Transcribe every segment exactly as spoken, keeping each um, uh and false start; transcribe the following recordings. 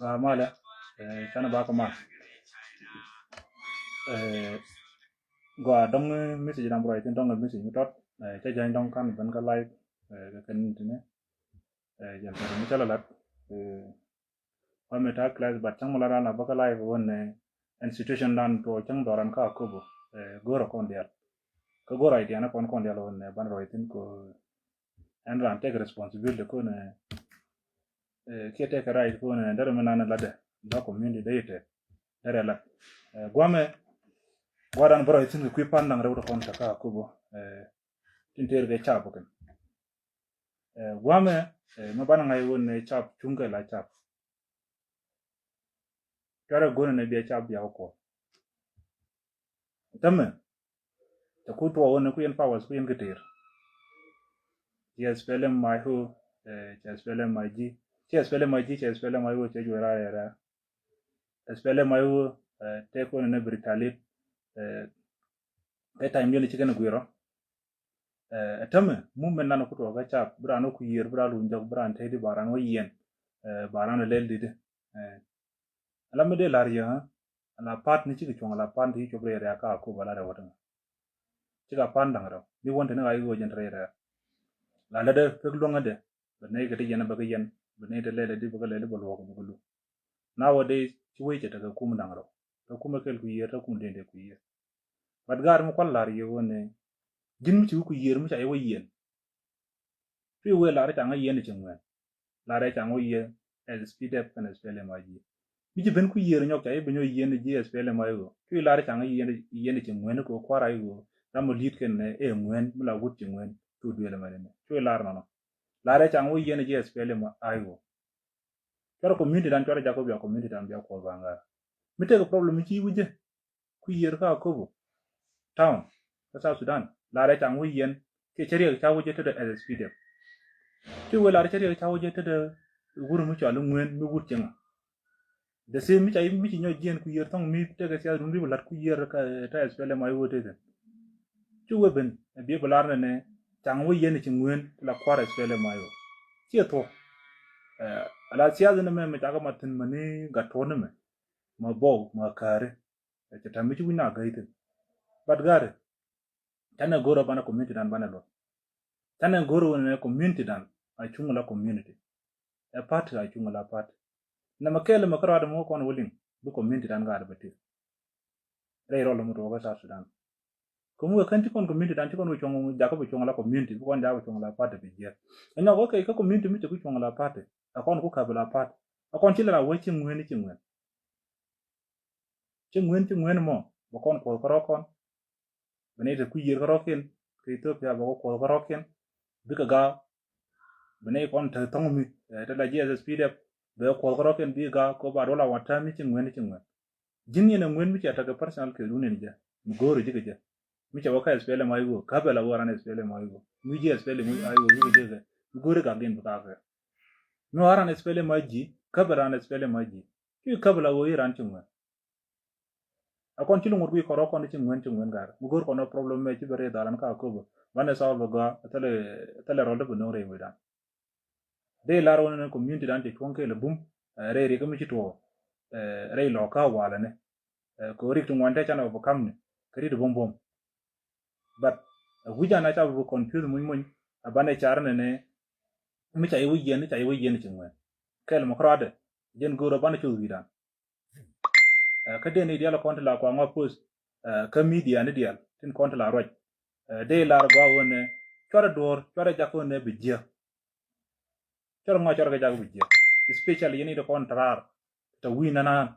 Ba malɛ, eh, canɛ ba kɛ mal. Eh, gua dɔŋ message nam rɔy tin dɔŋ message mi tɔt, eh, cɛ jany dɔŋ kan ben ka live, eh, kɛ kɛn tini. Eh, jɛn tɔt mi cɛ la lat, eh, Wa mi ta̱a̱ class, but cäŋ mi la ran a bä kä live wä nɛ, ɛn situation dan tuɔɔk cäŋ dhɔran kä Akobo, eh, go̱rä kɔn dial. Kä go̱rä idea ni kɔn kɔn dial wä nɛ ban rɔy thin ko ɛn ran take responsibility ko nɛ, eh, kiɛ take right ko nɛ derɛ mi nan ladɛ, la community dɛ yitɛ derɛ lat. Eh, guamɛ, guadan bä rɔy thin kɛ kui̱ pan daŋ rɛw tɔ kɔn tɛ kä Akobo, eh, tin ter kɛ cap kɛn. Eh, guamɛ, eh, mɛ banɛ ŋa̱c wä nɛ cap cuŋ kɛ la cap. Cuarɛ go̱nɛ nɛ bia cap bia kɔ kuɔth. Tämɛ, tɛ ku tuɔɔk wä nɛ ku yɛn powers ku yɛn kɛ ter. Ci SPLM IO, eh, ci SPLM IG, ci SPLM IG, ci SPLM IO, ci juɛ ra rɛra. SPLM IO, eh, tɛ ku nɛ nɛ britalit, eh, tɛ time diɛn ci kɛn guirɔ. Eh, ɛ tämɛ, movement nan ku tuɔɔk kä cap, bi ran wä ku yiër, bi ran luny jɔk, bi ran tɛy di ba ran wä yiɛn, eh, ba ran wä lɛl di di. Eh, ala mi dee lar yɛ, ala part ni cikɛ cuɔ̱ŋ, ala part ni ci cop rɛy rɛ̈ɛ̈ kä Akobo ala rɛw wä ti ŋa. Cikɛ part da̱ŋ rɛw, ni wän te ni ɣa̱c ɣöö jɛn te rɛy rɛ̈ɛ̈. La lɛ dee pek luäŋä dee, bɛ nɛy kɛ ti yɛn bɛ kɛ yɛn, bɛ nɛy te lɛl di bɛ kɛ lɛl di bɛ luɔk bɛ kɛ lu. Nowadays, ci wec cɛ tekɛ kum da̱ŋ rɛw. Te kum ɛ kɛl ku yiër, te kum dee dee ku yiër. But gaat mi kual lar yɛ wä nɛ, ji̱n mi ci wä ku yiër mi ca yɛ wä yiɛn. Cuɛ wee lar ca ŋä yiɛn ci ŋuɛn. Lar ca ŋä yiɛn SPDF kɛn SPLM IG. Mi ci ben ku yiër nyɔk ca yɛ ben nyɔ yiɛn ji̱ SPLM IO. Cuɛ lar ca ŋä yiɛn, yiɛn ci ŋuɛn kɛ kua̱r IO. Ram mi li̱t kɛn ɛ ŋuɛn mi la wut ci ŋuɛn. Cu duël mɛ nɛ. Cuɛ lar nɔnɔ. Lar ca ŋä wä yiɛn ji̱ SPLM IO. Cuarɛ community dan, cuarɛ jakɔ bia community dan bia kuɔth ba ŋa̱r. Mi tekɛ problem mi ci wi̱cɛ ku yiër kä Akobo town kä South Sudan, la rɛc caŋ wi̱c yɛn kiɛ cä riɛk ca wi̱cɛ tetdɛ SSPDF. Ti wee la rɛc cä riɛk ca wi̱cɛ tetdɛ wur mi cɔal i̱ ŋueen mi wut cieŋä. The same mi ca, mi ci nyɔc jiɛn ku yiër thɔŋ mi tekɛ siath dun bi bi la̱t ku yiër kä, kä SPLM IO tetdɛ. Ci wee ben ɛ biɛ bi lar nɛnɛ caŋ wä yɛn ci ŋueen ti la kua̱r SPLM IO. Ciɛ thuɔ̱k. Eh, ala siath ni mɛ mɛ cakɛ ma thi̱n mɛ ni gat tuɔ̱n ni mɛ. Ma bɔw ma ka̱ri. Ɛ cɛ ta̱m mi ci wi̱c na gäy thi̱n. But gari. Canɛ go̱rä banɛ community dan banɛ luɔt. Canɛ go̱rä wä nɛ community dan a cuŋ la community. Ɛ party a cuŋ la party. Nɛmɛ kɛɛl mɛ kä ruaadɛ mɛ wä kɔn wä liŋ bi community dan gaat bɛ tir. Rɛy rɔl mɛ tuɔɔk kä South Sudan. Kä mi wee kän ti kɔn community dan ti kɔn wee cuɔ̱ŋ jakä bi cuɔ̱ŋ la community bi kɔn jakä bi cuɔ̱ŋ la party bi jiɛk. Ɛ nyɔk okay kä community mi cɛ ku cuɔ̱ŋ la party. Ɛ kɔn ku ka̱p la party. Ɛ kɔn ci lɛ ra wee ci ŋueen ci ŋueen. Ci ŋueen ci ŋueen mɔ bɛ kɔn kuɔth kärɔ̱ kɔn. Bɛ nɛy te kui̱ yiër kärɔ̱kiɛn kä Ethiopia bɛ kɛ kuɔth kärɔ̱kiɛn. Bikɛ gaak. Bɛ nɛy kɔn te thɔ̱ŋ mi, eh, te la G S S P D F bɛ kɛ kuɔth kärɔ̱kiɛn bikɛ gaak kɛ ba duɔl a wat täämi ci ŋueen ci ŋueen. Ji̱n yɛn ɛ ŋueen mi cia tekɛ personal kɛ dun in jɛ mi go̱o̱ri ji̱ kɛ jɛ. Mi ca wä kä S P L M I O kä bɛ la wä ran S P L M I O mi ji̱ S P L M I O ji̱ kɛ jɛ kɛ mi go̱o̱ri gak din bi kaak kɛ. Mi wä ran S P L M I G kä bɛ ran S P L M I G. Ci käp la ɣöö i̱ ran ci ŋuɛn. A kɔn ci luŋ wut guiy kɔn rɔ kɔn ci ŋuɛn ci ŋuɛn gar mi go̱o̱r kɔn ɔ problem mɛ ci bɛ rɛy dhalan ka köpä banɛ solve gɔaa. Thilɛ, thilɛ rɔl ti bi no̱o̱ŋ rɛy wecdan. Dee lar wä ni community dan ci cuɔ̱ŋ kɛɛl ɛ bum, eh, rɛy riɛk mi ci tuɔɔk, eh, rɛy lɔɔk kä walɛ ni. Eh, kɛ rik ti ŋuan te canɛ wä bi kam ni kɛ rik ti bum bum. But, eh, wi̱c an a ca bi confuse muny muny a banɛ car ni ni mi ca i̱ wi̱c yɛn, ca i̱ wi̱c yɛn ci ŋuɛn. Kɛɛl mɛ kärɔadɛ jɛn go̱o̱r ɔ banɛ coth wi̱dan. Eh, kä dee ni diaal kɔn ti la kua ŋɔak post, eh, kä media ni diaal tin kɔn ti la ruac. Eh, dee lar gɔaa ɣöö nɛ cuarɛ duɔ̱ɔ̱r cuarɛ jak ɣöö nɛ bi jiäk. Cuarɛ ŋɔak cuarɛ kɛ jak bi jiäk. Especially yɛn i̱ ti kɔn ti raar tɛ wi̱i̱ nana̱a̱n.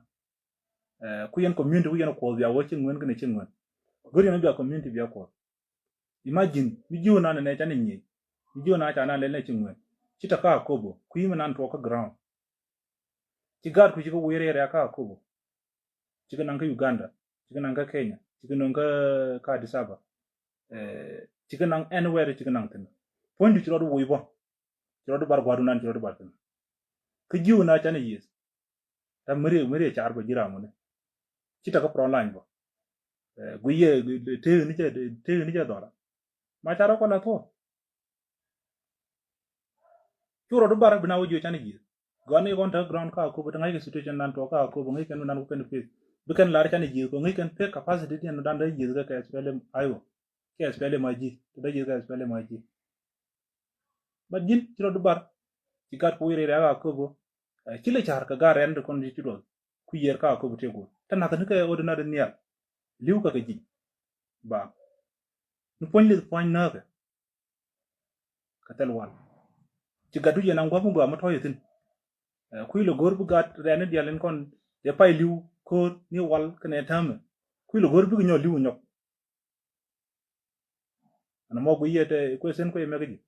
Eh, ku yɛn community ku yɛn kuɔth bia wä ci ŋuɛn kɛnɛ ci ŋuɛn. Go̱r yɛn bia community bia kuɔth. Imagine mi ji̱ wä nan nɛ ca ni nyiey. Mi ji̱ wä nan ca nan lɛl nɛ ci ŋuɛn. Ci tɛ ka köpä ku yim nan tuɔɔk kä ground. Ci gaat ku ci kɛ wee rɛy rɛ̈ɛ̈k kä Akobo. Ci kɛ naŋ kä Uganda, ci kɛ naŋ kä Kenya, ci kɛ naŋ kä, kä Addis Ababa. Eh, ci kɛ naŋ anywhere, ci kɛ naŋ thi̱n. Puɔ̱nydu ci rɔɔdu woi bä. Ci rɔɔdu bar gua̱a̱rdu nan, ci rɔɔdu bar thi̱n. Kä ji̱ wä na canɛ yieth. Ta mi riɛ, mi riɛ car bä ji̱ ram wä ni. Ci takä front line bä. Eh, gui yɛ, tëë ni cɛ, tëë ni cɛ dhɔra. Ma car kɔ la thuɔ. Cu rɔɔdu bar bi na wä jiö canɛ yieth. Gɔaa ni kɔn te ground kä Akobo, te ŋa̱ckɛ situation nan tuɔɔk kä Akobo, ŋäc kɛn nan wä kɛn pek. Bi kɛn lar canɛ yieth kɔ, ŋäc kɛn pek capacity ti ɛn dan dee yieth kɛ kɛ S P L M I O. Kɛ S P L M I G, te dee yieth kɛ S P L M I G. But ji̱n ci rɔɔdu bar. Ci gat ku wi̱i̱ rɛy rɛ̈ɛ̈k Akobo. Eh, ci lɛ car kɛ gat rɛn ti kɔn ci ci duɔth. Ku yiër kä Akobo ti guur. Te nath ni kɛ ordinary nhial. Li̱w kɛ kɛ ji̱. Ba. Ni puɔ̱ny lith puɔ̱ny nääkɛ. Kä thil wal. Ci gatdu yɛn aŋ gua̱a̱p mi gɔaa mi tɔ̱ yɛ thi̱n. Eh, kui̱ lɛ go̱o̱r bi gat rɛɛni dial in kɔn yɛ pay li̱w ko̱o̱r ni wal kɛnɛ täämɛ. Kui̱ lɛ go̱o̱r bikɛ nyɔk li̱w nyɔk. Ɛn mɔ gui yɛ te kuɛ sen kuɛ yɛ mɛk ji̱.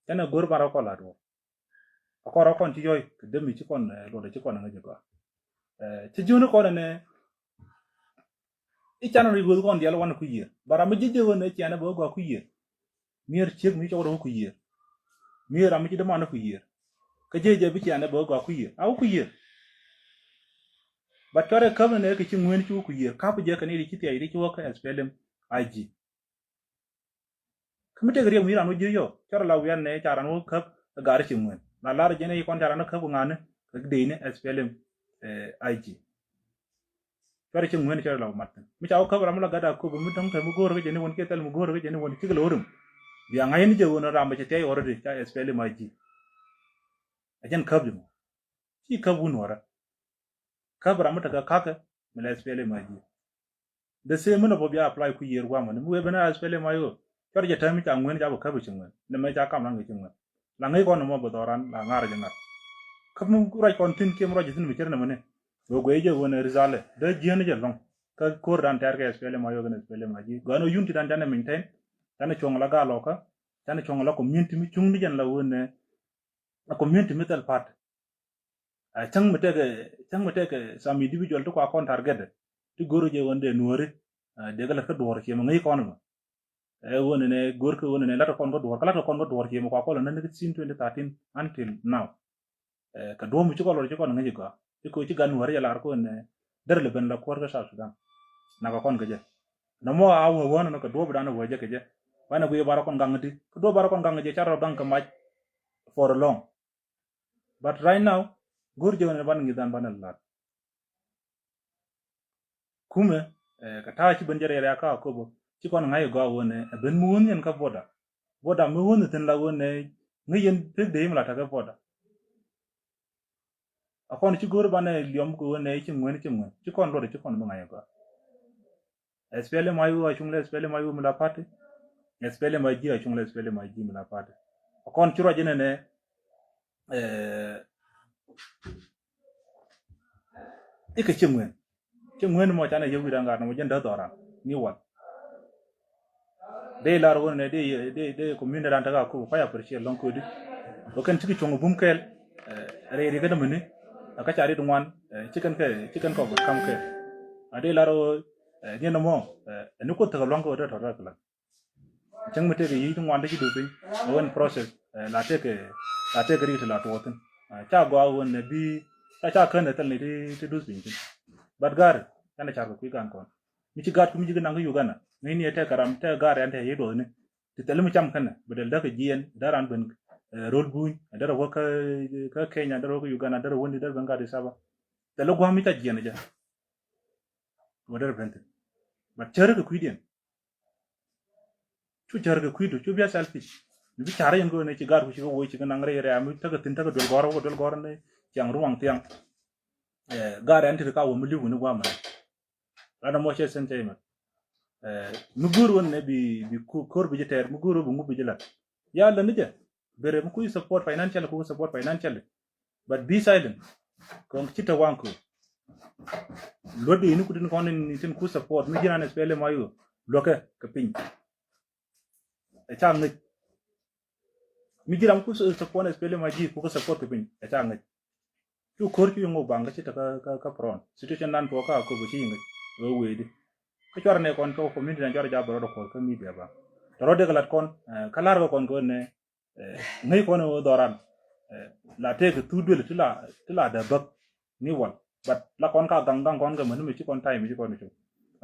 Kɛnɛ go̱o̱r ban rɔ kɔn la duɔ̱ɔ̱r. A kɔn rɔ kɔn ci yɔy kɛ demi ci kɔn, eh, luɔt ci kɔn ŋäc jɛ gɔaa. Eh, ci ji̱ wuni kɔn ɛnɛ. I̱ canɛ ri guoth kɔn diɛl wanɛ ku yiër. Ba ram mi ji̱ ji̱ wuni cianɛ bɛ wä gɔaa ku yiër. Mier ciek mi cɔk rɔ wä ku yiër. Mier ram mi ci dämanɛ ku yiër. Kä ji̱ jɛ bi cianɛ bɛ wä gɔaa ku yiër. A wä ku yiër. Ba cɔrɛ käp nɛ kɛ ci ŋueen ci wä ku yiër. Käp jɛ kɛ ni ri ci thiac ri ci wä kä S P L M I G. Kä mi tek riɛk mi ran wä ji̱ yɔ cɔrɛ la wian nɛ ca ran wä käp ɛ gaari ci ŋueen la lar jɛn i̱ kɔn ca ran wä käp ŋa̱ni kɛ dee ni S P L M, eh, I G. Cɔrɛ ci ŋueen cɔrɛ la wä mat thi̱n mi ca wä käp ram mi la gat a köp mi däŋ te mi go̱o̱r kä jɛ ni wän kiɛ thɛl mi go̱o̱r kä jɛ ni wän kik la wä rim. Bia ŋa̱c ni jɛ wän ram bɛ ci thiac already ca S P L M I G. A jɛn käp jɛ mɔ ci käp wun wärä. Käp ram mi tekɛ ka̱kɛ mi la S P L M I G. The same mi nɔ bä bia apply ku yiër guamä ni mi wee ben a S P L M I O. Cɔr jɛ tɛm mi ca ŋueen ca bä käp ci ŋueen ni mɛ ca kam ran kɛ ci ŋueen. La ŋäc kɔn ni mɔ bä dhɔran la ŋa̱r jɛ ŋa̱r. Käp mi ruac kɔn thi̱n kiɛ mi ruac jɛ thi̱n mi cir ni mɛ ni. Wee guey jɛ wen rizalɛ dee jiɛn jɛ lɔŋ. Kä ko̱r dan tɛɛr kɛ S P L M I O kɛn S P L M I G. Gɔn wä yun ti dan canɛ maintain. Canɛ cuɔ̱ŋ la gaa lɔkä. Canɛ cuɔ̱ŋ la community mi cuŋ ni jɛn la wen ni. A community mi thil part. A cäŋ mi tekɛ, cäŋ mi tekɛ some individual ti kua kɔn target. Ti go̱r jɛ ɣän dee nuɔ̱ri. A dee kɛ lät kä duɔ̱ɔ̱r ciɛ mi ŋäc kɔn mɔ. Ɛ ɣän nɛ go̱r kɛ ɣän nɛ lat kɔn kä duɔ̱ɔ̱r kä lat kɔn kä duɔ̱ɔ̱r ciɛ mi kua kɔn lɛ nä ni kä since twenty thirteen until now. Ɛ kɛ duɔ̱ɔ̱m mi ci kɔn lɔr ci kɔn ŋäc gɔaa. Ti kɛ ci gan nuɔ̱ri jɛ lar kɔn nɛ. Dɛr lɛ ben la kuɔr kä South Sudan. Nak kɔn kɛ jɛ. Nɔmɔ a wä wä nɔ kɛ duɔ̱ɔ̱p dan wä jɛ kɛ jɛ. Wanɛ gui bara kɔn gaŋ di. Kɛ duɔ̱ɔ̱p bara kɔn gaŋ jɛ ca rɔ gaŋ kɛ mac. For a long. But right now, go̱r jɛ wä nɛ ban ŋi̱th dan ban lat. Kumɛ, eh, kɛ ta̱a̱ ci ben jɛ rɛy rɛy a kä Akobo, ci kɔn ŋa̱c ɛ gɔaa ɣöö nɛ, ɛ ben mi wun yɛn kä boda. Boda mi wun thi̱n la ɣöö nɛ, ŋäc yɛn pek dee mi la tekɛ boda. A kɔn ci go̱o̱r banɛ liɔm kɛ ɣöö nɛ, ci ŋuɛn, ci ŋuɛn, ci kɔn luɔt, ci kɔn bi ŋa̱c ɛ gɔaa. S P L M I O a cuŋ lɛ S P L M I O mi la party. S P L M I G a cuŋ lɛ S P L M I G mi la party. A kɔn ci ruac inɛ nɛ, eh, ikɛ ci ŋuɛn. Ci ŋuɛn mɔ canɛ yɛ wi̱i̱ ran gat nɔmɔ jɛn däth dhɔran ni wal. Dee lar wun nɛ dee, dee, dee community ran tɛ ka kup kɔc appreciate lɔŋ kodi. Wä kɛn cikɛ cuɔ̱ŋ bum kɛɛl. Eh, rɛy rikä dämini. Ɛ kä ca rit ŋuan. Eh, cikɛn kɛ, cikɛn kɔ kam kɛɛl. A dee lar wun, eh, ni nɔmɔ, eh, ni kuoth tekɛ luaŋ kɛ wä dee tɔt rɛ kɛ lak. Cäŋ mi tekɛ yic ti ŋuan ti ci duth piny. Ɛ wen process, eh, la tekɛ, la tekɛ rik ti la tuɔɔthin. Eh, ca gɔaa wen nɛ bi, ca, ca kän ɛ thil ni ti, ti duth piny thin. But gari, canɛ car kɛ kui̱ gan kɔn. Mi ci gat kum ci kɛ naŋ kä Uganda. Ŋäcni ɛ tekɛ ram, tekɛ gari ɛn tekɛ yic duɔthni. Ti thil mi cam känɛ, bi dɛl däk kɛ jiɛn, dee ran ben, eh, rol buny, dee rɛ wä kä, kä Kenya, dee rɛ wä kä Uganda, dee rɛ wä ni, dee rɛ ben kä Addis Ababa. Thil gua̱a̱m mi ca jiɛn jɛ. Wä dee rɛ ben thin. But cär kɛ kui̱diɛn. Cu cär kɛ kui̱du, cu bia selfish. Mi bi car yɛn kɛ wä ni ci gaat ku ci kɛ wä ci kɛ naŋ rɛy rɛy, mi tekɛ thin tekɛ duel gɔ̱rä, wä kɛ duel gɔ̱rä ni ciaŋ ruaŋ thiaŋ. Eh, gaat ɛn ti ri ka wä mi li̱w ni gua̱a̱m ɛn. Ran ɛmɔ cɛ sɛn cɛ imɛ. Eh, mi go̱o̱r wä nɛ bi, bi ku-, ko̱r bi ji̱ tɛɛr, mi go̱o̱r wä bi ŋup bi ji̱ la̱t. Ya lä ni jɛ. Bere mi ku support financially, ku support financially. But be silent. Kɔn ci te waŋ ku. Luɔt di ni ku tin kɔn ni tin ku support, mi ji̱ ran S P L M I O. Luɔkɛ kɛ piny. Ɛ ca ŋäc. Mi ji̱ ram ku support S P L M I G ku kɛ support kɛ piny. Ɛ ca ŋäc. Cu ko̱r cu yio̱ŋ wä baŋ kä ci te kä, kä, kä prone. Situation nan tuɔɔk kä Akobo ci yiŋ kä wee di. Kä cuarɛ nɛ kɔn kä community nan cuarɛ jabɛ rɔɔdɛ kuɔth kä media baŋ. Tɛ rɔɔdɛ kɛ lat kɔn, eh, kä lar kɛ kɔn kɛ nɛ, eh, ŋäc kɔn ɛ wä dhɔran. Eh, la tëëk thuk duël ti la, ti la dee bäk ni wal. But la kɔn ka gaŋ gaŋ kɔn kɛ mäni mi ci kɔn time mi ci kɔn cu.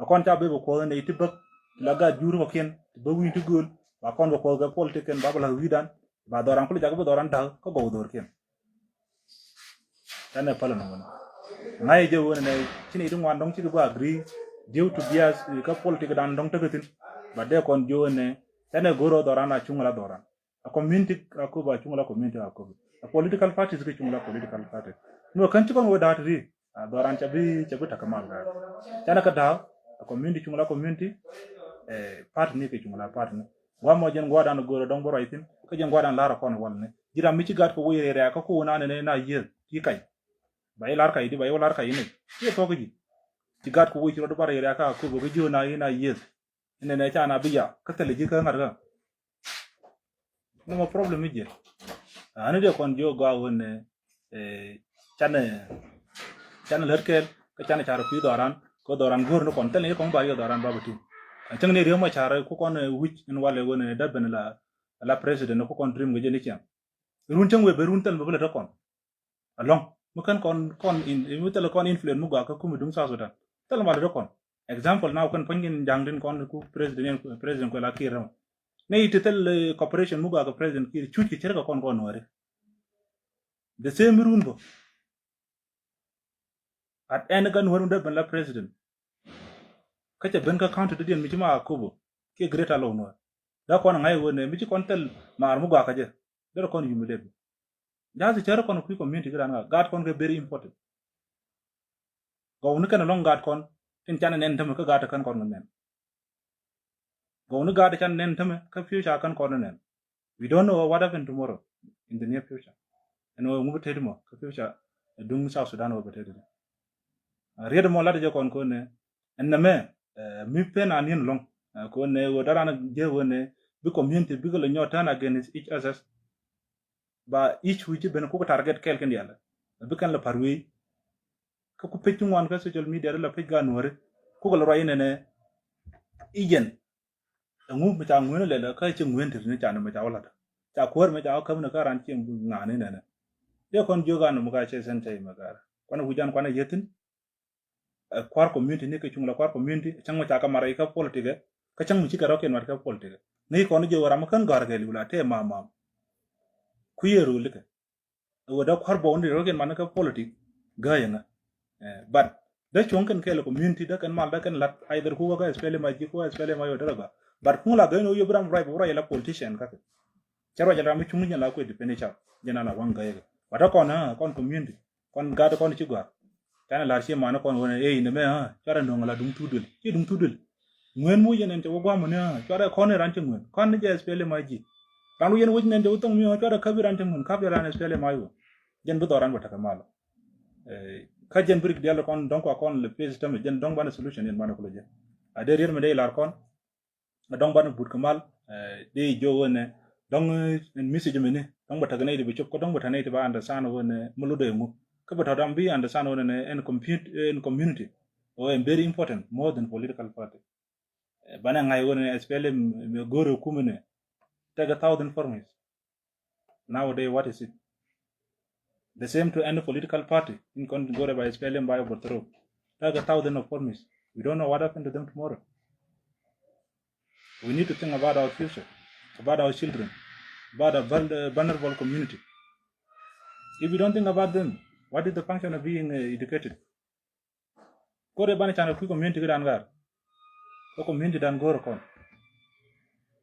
Ɛ kɔn ca bee bɛ kuɔth nɛ ti bäk. Ti la gat jur kɔkiɛn, ti bäk wi̱i̱ ti gööl. Ba kɔn bɛ kuɔth kɛ politic kɛn ba bɛ la wi̱i̱dan. Ba dhɔran kuli jak bi dhɔran da̱k kä gɔw dhɔrkiɛn. Tɛnɛ pälä nɔmɔ ni ŋa̱c jɛ wen nɛ ci ni ti ŋuan dɔ̱ŋ cik bi agree due to bias kä politic dan dɔ̱ŋ tekɛ thi̱n. But dee kɔn jiö wen nɛ tɛnɛ go̱r ɔ dhɔran a cuŋ la dhɔran. A community a köp a cuŋ la community a köp. A political parties ki cuŋ la political party. Ni wä kän ci kɔn wä da̱a̱t ri a dhɔran ca bi, ca bi takä mal gaa. Canɛ kä da̱a̱ a community cuŋ la community. Eh, party ni ki cuŋ la party ni. Guamɔ jɛn guadan go̱o̱r dɔ̱ŋ bä ruac thi̱n kä jɛn guadan la̱r kɔn wal ni. Ji̱ ram mi ci gat kɛ wec rɛɛrɛ kä ko̱o̱n anɛ nɛ na yieth ti kac. Ba i̱ la̱r kac di, ba i̱ wä la̱r kac ni. Ci thuɔ̱k ji̱. Ci gat kɛ wec ci rɔɔd bä rɛɛrɛ kä Akobo kä ji̱ na i̱ na yieth. Inɛ nɛ ca na bi ya kä thilɛ ji̱ kä ŋa̱t kä. Nɔmɔ problem mi jiɛ. Ani dee kɔn jiök gɔaa wen nɛ, eh, canɛ, canɛ lät kɛɛl kä canɛ car kui̱ dhɔran kä dhɔran go̱o̱r ni kɔn thilɛ ni kɔn ba yɛ dhɔran ba bä tim. Cäŋ ni riek ma car ku kɔn, eh, wi̱c in walɛ wen nɛ dee ben la, la president ku kɔn dream kɛ jɛ ni ciɛŋ. Run cäŋ wee ben run thil bä bä lät kɔn. Alɔŋ mi kän kɔn, kɔn in, mi thil kɔn influence mi gɔaa kä kumi duŋ South Sudan. Thil ma lät kɔn. Example na kän puɔ̱ny kin ja̱ŋ tin kɔn ku president, president kuɛ la Kiir rɛm. Ni ti thil, eh, cooperation mi gɔaa kä president Kiir cuc kɛ cär kɛ kɔn kɔn Nuääri. The same mi run bä. At ɛn kä Nuäär mi dee ben la president. Kä cɛ ben kä county dee diɛn mi ci ma Akobo kiɛ Greater Lower Nuer. Dee kɔn ŋa̱c wen nɛ mi ci kɔn thil maar mi gɔaa kä jɛ. Dee kɔn humiliate. Ja̱a̱th cär kɔn kui̱ community kidan ŋa gaat kɔn kɛ very important. Gɔw ni kɛn alɔŋ gaat kɔn tin canɛ nɛn tämɛ kä gaat kɛn kɔn kɛ nɛn. Gɔw ni gaat canɛ nɛn tämɛ kä future kɛn kɔn nɛn. We don't know what happen tomorrow in the near future. Ɛn ɣöö ŋu bi tet mɔ kä future ɛ duŋ South Sudan ɣöö bi tet. Riet mɔ lat jɛ kɔn kɔn nɛ ɛn nɛmɛ, eh, mi pen an yin lɔŋ, eh, kɔn nɛ ɣöö daran jɛ ɣöö nɛ bi community bikɛ lɛ nyɔ turn against each other. Ba issue ci ben kuk target kɛɛl kin dial bi kɛn lɛ par wei. Kä ku pec ci ŋuan kä social media ri la pec ga Nuääri kuk lɛ ruac inɛnɛ. Ijen ɛŋu mi ca ŋueen lɛl kä ci ŋueen tet ni ca ni mi ca wä lat. Ca kuäär mi ca wä käm ni kä ran ci ŋa̱a̱n inɛnɛ. Dee kɔn jiök an mi ka cɛ sɛn cɛ imɛ gaar kuan wi̱c an kuan a yethin. Ɛ kua̱r community ni kɛ cuŋ la kua̱r community cäŋ mi ca kɛ mat rɛy kä politic ɛ kä cäŋ mi ci kɛ rɔ̱kiɛn mat kä politic ɛ ni kɔn jiök ram mi kän gɔ̱a̱r kɛ liw la tëë mam mam. Kui̱ yɛ rööl ikɛ. Ɛ wä dee kua̱r bɔw ni rɔ̱kiɛn mat ni kä politic gäyɛ ŋä. Eh, but dee cuɔ̱ŋ kɛn kɛɛl community dee kɛn mal dee kɛn la̱t either ku wä kä S P L M I G ku wä S P L M I O dee rɔ gɔaa. But kuŋ la gäy ni wä yɛ bi ram ruac bi ruac la politician kakɛ. Cɛ ruac ram mi cuŋ ni jɛn la kuɛ depend cap jɛn ala waŋ gäyɛ kɛ. But dee kɔn, ah, kɔn community kɔn gat kɔn ci gɔaa. Canɛ la̱r ci man kɔn wen ɛ inɛ mɛ, ah, cuarɛ nöŋ la duŋ thuk duël ci duŋ thuk duël. Ŋueen mu yɛn ɛn cɛ wä gua̱a̱m ni, ah, cuarɛ kɔn ni ran ci ŋueen kɔn ni jɛ S P L M I G. Ran wä yɛn wec nɛn cɛ wä thoŋ mi, ah, cuarɛ käp iran ci ŋueen käp iran S P L M I O. Jɛn bi dhɔran bä tekɛ mal. Eh, kä jɛn bi rik dial kɔn dɔŋ kua kɔn lɛ pes tämɛ jɛn dɔŋ banɛ solution in banɛ kulɛ jɛ. A dee riet mi dee ilar kɔn. Dɔŋ banɛ but kɛ mal, eh, dee jiök ɣöö nɛ dɔŋ, eh, in message mini dɔŋ bɛ tekɛ nɛy ti bi cop kä dɔŋ bɛ tekɛ nɛy ti ba understand ɣöö nɛ mi lotdɛ ŋu. Kä bɛ tɔ̱ dɔŋ bi understand ɣöö nɛ ɛn compute, ɛn community ɣöö ɛn very important more than political party. Eh, banɛ ŋa̱c ɣöö nɛ S P L M mi go̱o̱r ɛ kumɛ nɛ tekɛ thousand forms. Nowadays, what is it? The same to any political party in kɔn go̱o̱rɛ ba S P L M ba overthrow. Like a thousand of promise. We don't know what happened to them tomorrow. We need to think about our future, about our children, about a vul-, uh, vulnerable community. If we don't think about them, what is the function of being, uh, educated? Kore banɛ canɛ kui̱ community kidan gar. Kä community dan go̱o̱r kɔn.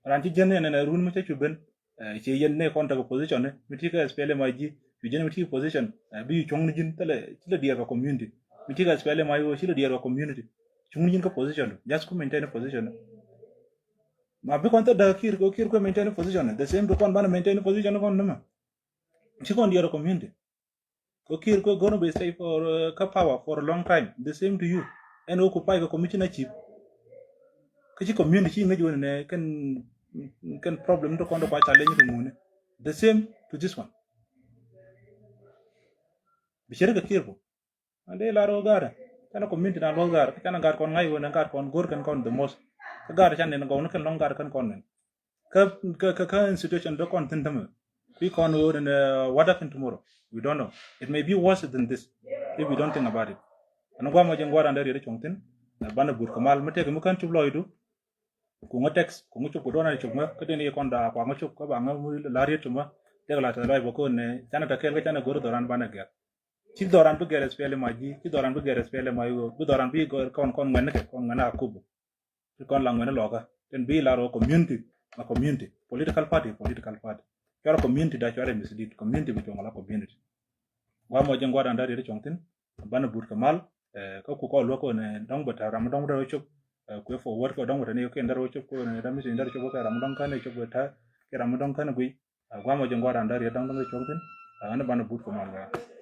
Ran ci jɛn ni ɛn ɛn run mi cä cu ben. Eh, ci yɛn ni kɔn tekɛ position ni mi ti kä S P L M I G. Cu jɛn mi ti position, eh, bi cuɔ̱ŋ ni ji̱n thilɛ, thilɛ diɛɛr kɛ community. Mi ti kä S P L M I O thilɛ diɛɛr kɛ community. Cuŋ ni ji̱n kä position. Just ku maintain position. Ma bi kɔn thil däk Kiir kɛ Kiir ku maintain position. The same to kɔn banɛ maintain position kɔn ni ma. Ci kɔn diɛɛr kɛ community. Kɛ Kiir kɛ gonna be stay for, uh, kä power for a long time. The same to you. Ɛn occupy kɛ commissioner chief. Kä ci community ci ŋäc wen nɛ kɛn, kɛn problem to kɔn to kua challenge to ŋuni. The same to this one. Bi cir kɛ kiir buk. Ɛn dee lar ɣöö ga̱a̱rä canɛ community na luɔth ga̱a̱rä, kä canɛ ga̱a̱r kɔn ŋa̱c ɣöö nɛ ga̱a̱r kɔn go̱r kɛn kɔn the most. Kä ga̱a̱rä canɛ nɛ gɔwni kɛn lɔŋ ga̱a̱rä kɛn kɔn nɛn. Kä kä kä kä institution dee kɔn thi̱n tämɛ. Kui̱ kɔn ɣöö nɛ what happen tomorrow, we don't know. It may be worse than this if we don't think about it. Ɛn guamɔ jɛ ŋuɔ̱t an dee riet cuɔ̱ŋ thi̱n. Banɛ but kɛ mal mi tëëk mi kän cup lɔcdu. Kuŋä text kuŋä cop kɛ duɔn an cop ŋä kä den i̱ kɔn da̱a̱ kuaŋä cop kä ba ŋä mi la riet cop ŋä. Tëëk la tɛth lɔc bä ko̱n nɛ canɛ tɛ kɛɛl kä canɛ go̱r dhɔran banɛ gɛr. Ci dhɔran bi gɛr S P L M I G, ci dhɔran bi gɛr S P L M I O, bi dhɔran bi gɛr kɔn kɔn ŋuɛn kɛ kɔn ŋuɛn a kup. Ci kɔn la ŋuɛn lɔkä. Ten bi la rɔ community, a community, political party, political party. Cuarɛ community da cuarɛ mislead, community bi cuɔŋ la community. Guamɔ jɛ ŋuɔ̱t an dee riet cuɔ̱ŋ thi̱n. Banɛ but kɛ mal. Kä ku kɔn luäk kɔn dɔ̱ŋ bɛ tɛ ram dɔ̱ŋ dee cop. Kuɛ forward kɛ dɔ̱ŋ bɛ tɛ ni kɛn dee cop kɔn dee mi sin dee cop kɛ ram dɔ̱ŋ kän cop bɛ tɛ kɛ ram dɔ̱ŋ kän gui. Guamɔ jɛ ŋuɔ̱t an dee riet dɔ̱ŋ dɔ̱ŋ dee cuɔ̱ŋ thi̱n. An banɛ but kɛ mal.